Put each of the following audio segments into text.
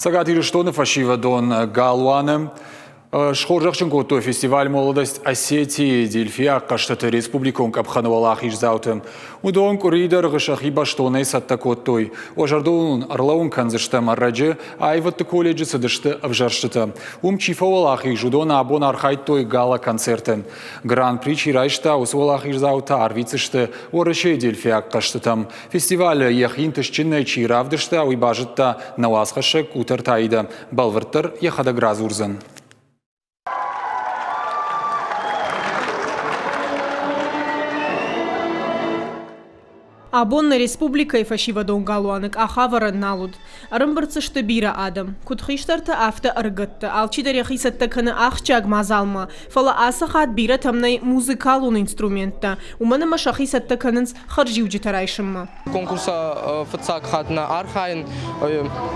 Цӕгат Ирыстоны фӕсивӕдон галуаны схорзӕхджын кодтой фестиваль «Молодость Осетии» дельфиаг хъӕзтыты республикон къӕпхӕны уӕлахиздзауты. Уыдон къуырийы дӕргъы сӕхи бӕстонӕй цӕттӕ кодтой. Уӕ зӕрдыл уын ӕрлӕууын кӕндзыстӕм, ӕрӕджы аивӕдты колледжы цыдысты ӕвзӕрстытӕ. Уым чи фӕуӕлахиз, уыдон абон архайдтой гала-концерты. Гран-при чи райста, уыцы уӕлахиздзаутӕ арвитдзысты Уӕрӕсейы дельфиаг хъӕзтытӕм. Фестивалы йӕхи ӕнтыстджынӕй чи равдыста, уый базыдта нӕ уацхӕссӕг Къутӕрты Аидӕ. Бӕлвырддӕр йӕхӕдӕг радзурдзӕн. Абон нӕ республикӕйы фӕсивӕдон галуаны къахӕвӕрӕн нал уыд. Ӕрӕмбырд дзы сты бирӕ адӕм. Куыд хистӕртӕ, афтӕ ӕрыгӕттӕ. Алчидӕр йӕхи цӕттӕ кӕны ахсджиаг мадзалмӕ. Фӕлӕ ацы хатт бирӕтӕм нӕй музыкалон инструменттӕ, уымӕн ӕмӕ сӕхи цӕттӕ кӕнынц хӕрзиуджытӕ райсынмӕ. Конкурсы фыццаг хатт нӕ архайын.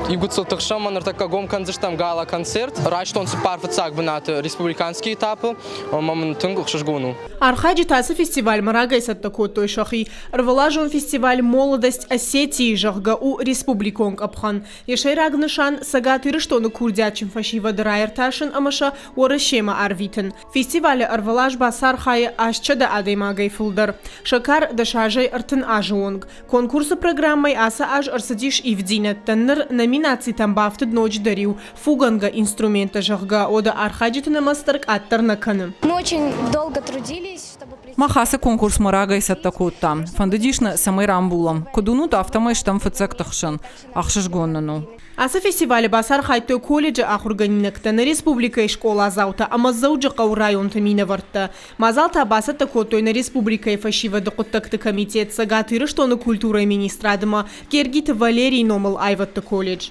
Иугуыцыл тыхсӕм ныртӕккӕ гом кӕндзыстӕм гала-концерт. Райстон цыппар фыццаг бынаты республиканский этапы ӕмӕ мын тынг ӕхсызгон у. Архайджытӕ ацы фестивальмӕ рагӕй цӕттӕ кодтой сӕхи. Ӕрвылазон фестиваль «Молодость Осетии», зӕгъгӕ, у республикон къӕпхӕн. Йӕ сӕйраг нысан Цӕгат Ирыстоны курдиатджын фӕсивӕды раиртасын ӕмӕ сӕ Уӕрӕсемӕ арвитын. Фестивалы ӕрвылаз бацархайы 800 адӕймагӕй фылдӕр. Сӕкӕр дӕс азӕй 30 азы онг. Конкурсы программӕйы ацы аз ӕрцыдис ивддзинӕдтӕ. Ныр номинацитӕм бафтыд ноджыдӕр иу фугӕнгӕ инструменттӕ, зӕгъгӕ, уӕдӕ архайджыты нымӕц дӕр къаддӕр нӕ кӕны. Мы очень долго трудились, чтобы Мах ацы конкурсмӕ рагӕй цӕттӕ кодтам. Фӕндыдис нӕ, цӕмӕй рамбулӕм. Куыд уынут, афтӕмӕй стӕм фыццӕгты хсӕн. Ӕхсызгон нын у. Ацы фестивалы бацархайдтой колледжы ахуыргӕнинӕгтӕ, нӕ республикӕйы скъоладзаутӕ ӕмӕ Дзӕуджыхъӕуы районты минӕвӕрттӕ. Мадзал та бацӕттӕ кодтой нӕ республикӕйы фӕсивӕды хъуыддӕгты комитет Цӕгат Ирыстоны культурӕйы министрад ӕмӕ Гергиты Валерийы номыл аивӕдты колледж.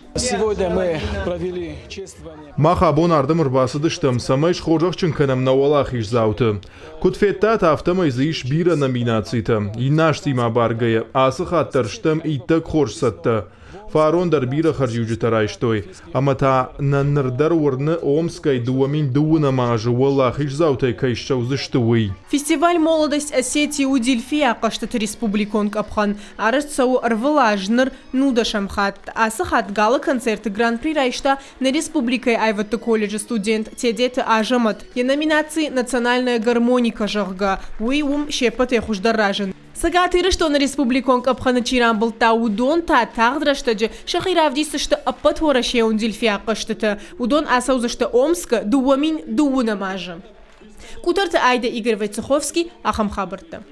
Мах абон ардӕм ӕрбацыдыстӕм, цӕмӕй схорзӕхджын кӕнӕм нӕ уӕлахиздзауты. Куыд федтат, афтӕмӕй дзы ис бирӕ номинацитӕ. Иннӕ азтимӕ абаргӕйӕ, ацы хатт дӕр стӕм иттӕг хорз цӕттӕ. Фарон дӕр бирӕ хӕрзиуджытӕ райстой, ӕмӕ та нӕ ныр дӕр уырны Омскӕй 2012 азы уӕлахиздзаутӕй кӕй ссӕудзысты, уый. Фестиваль «Молодость Осетии» у Дельфийӕ хъӕзтыты республикон къӕпхӕн. Арӕзт цӕуы ӕрвылаз, ныр нудӕсӕм хатт. Ацы хатт гала концерты гран-при райста нӕ республикӕйы аивӕдты колледжы студент Тедеты Азӕмӕт. Йӕ номинаци «Национальная гармоника», зӕгъгӕ, уый уым се ппӕтӕй хуыздӕр разынд. Цӕгат Ирыстоны республикон къӕпхӕны чи рамбылдта, уыдон та тагъд рӕстӕджы сӕхи равдисдзысты ӕппӕтуӕрӕсейон дельфиаг хъӕзтыты. Уыдон ацӕудзысты Омскы 2012 азы. Къутӕрты Айдӕ, Игорь Войцеховский, ахӕм хабӕрттӕ.